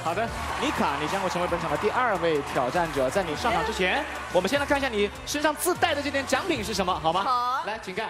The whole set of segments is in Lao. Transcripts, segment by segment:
好的，妮卡，你将会成为本场的第二位挑战者。在你上场之前，我们先来看一下你身上自带的这件奖品是什么，好吗？好。来，请看。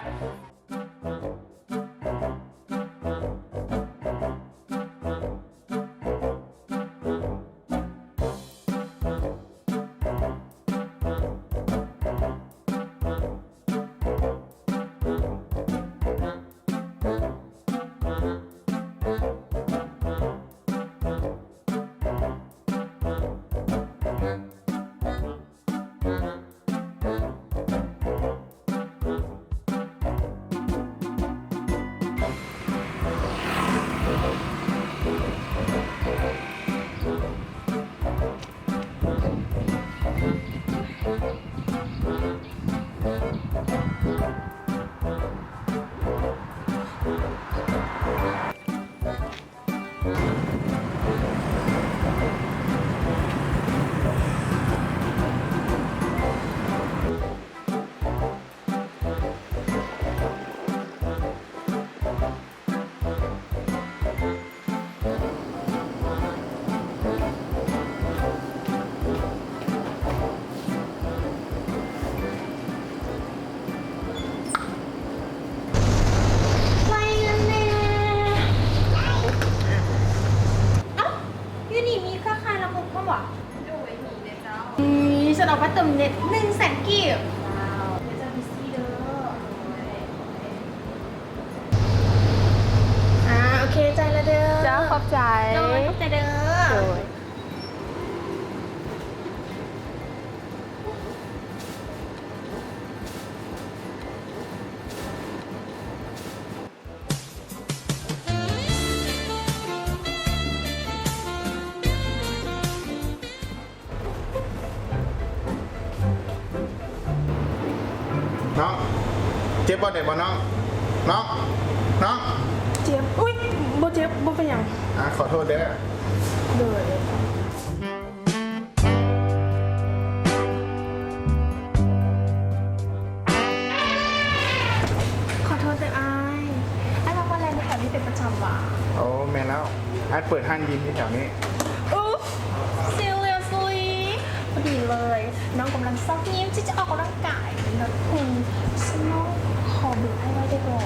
ລາຍງານແດ່. ເອົ້າ ຢູ່ນີ້ມີເຄືອຂ່າຍລະບົບພ້ອມຫວາ? ໂດຍ ມີເດີເຈົ້າ. ອືມ ຊັ້ນເອົາມາເຕີມເນັດໜຶ່ງແສນກີບ. ວ້າວ ດຽວຈະບີຊີເດີ. ອ່າ ໂອເຄ ຈ່າຍລະເດີ. ເຈົ້າ ຂອບໃຈ. ໂດຍ ຂອບໃຈເດີ. ໂດຍ. ນ້ອງ ເຈັບບໍ່ ເຈັບບໍ່ນ້ອງ? ນ້ອງ ນ້ອງ ເຈັບ. ອຸ້ຍ ບໍ່ເຈັບ ບໍ່ເປັນຫຍັງ. ອ່າ ຂໍໂທດເດີ. ໂດຍ. ຂໍໂທດເດີອ້າຍ. ອ້າຍມັກມາແລ່ນຢູ່ແຖວນີ້ເປັນປະຈຳຫວາ? ໂອ້ ແມ່ນແລ້ວ. ອ້າຍເປີດຮ້ານຍິມຢູ່ແຖວນີ້. ອຸ໊ຍ seriously? ພໍດີເລີຍ. ນ້ອງກຳລັງຊອກຍິມທີ່ຈະອອກກຳລັງກາຍ. ອືມ ຊັ້ນນ້ອງຂໍເບີອ້າຍໄວ້ໄດ້ບໍ່?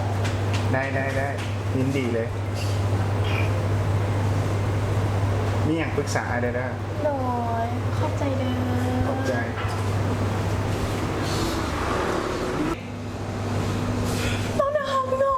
ໄດ້ ໄດ້ ໄດ້. ຍິນດີເລີຍ. ມີຫຍັງປຶກສາອ້າຍໄດ້ເດີ. ໂດຍ ຂອບໃຈເດີ. ຂອບໃຈ. ນ້ອງໜ້າຮັກເນາະ.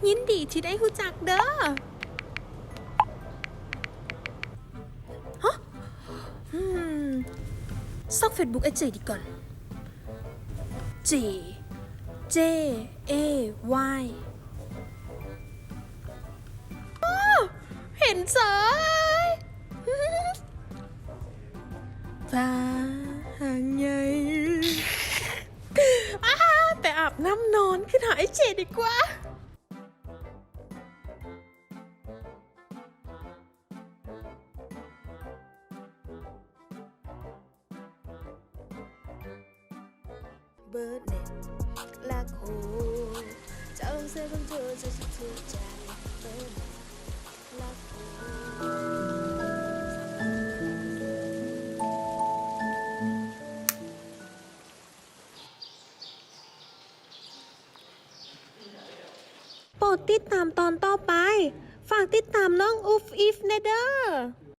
ຍິນດີທີ່ໄດ້ຮູ້ຈັກເດີ. ຮະ? ອືມ ຊອກເຟສບຸກອ້າຍເຈດີກ່ອນ. ເຈ ເຈ ເອ ວາຍ. ໂອ້ ເຫັນເຊີຍ. ຟ້າຫາງໃຫຍ່. ອ້າ ໄປອາບນ້ຳນອນ ຂຶ້ນຫາອ້າຍເຈດີກວ່າ. ເບີດເນັດລັກໂຮ ເຈົ້າເສຍຄົນໂທ ເຈົ້າຊິຖືກໃຈເບີດເນັດລັກໂຮ. ໂປດຕິດຕາມຕອນຕໍ່ໄປ. ຝາກຕິດຕາມນ້ອງອຸບອິບແດ່ເດີ້.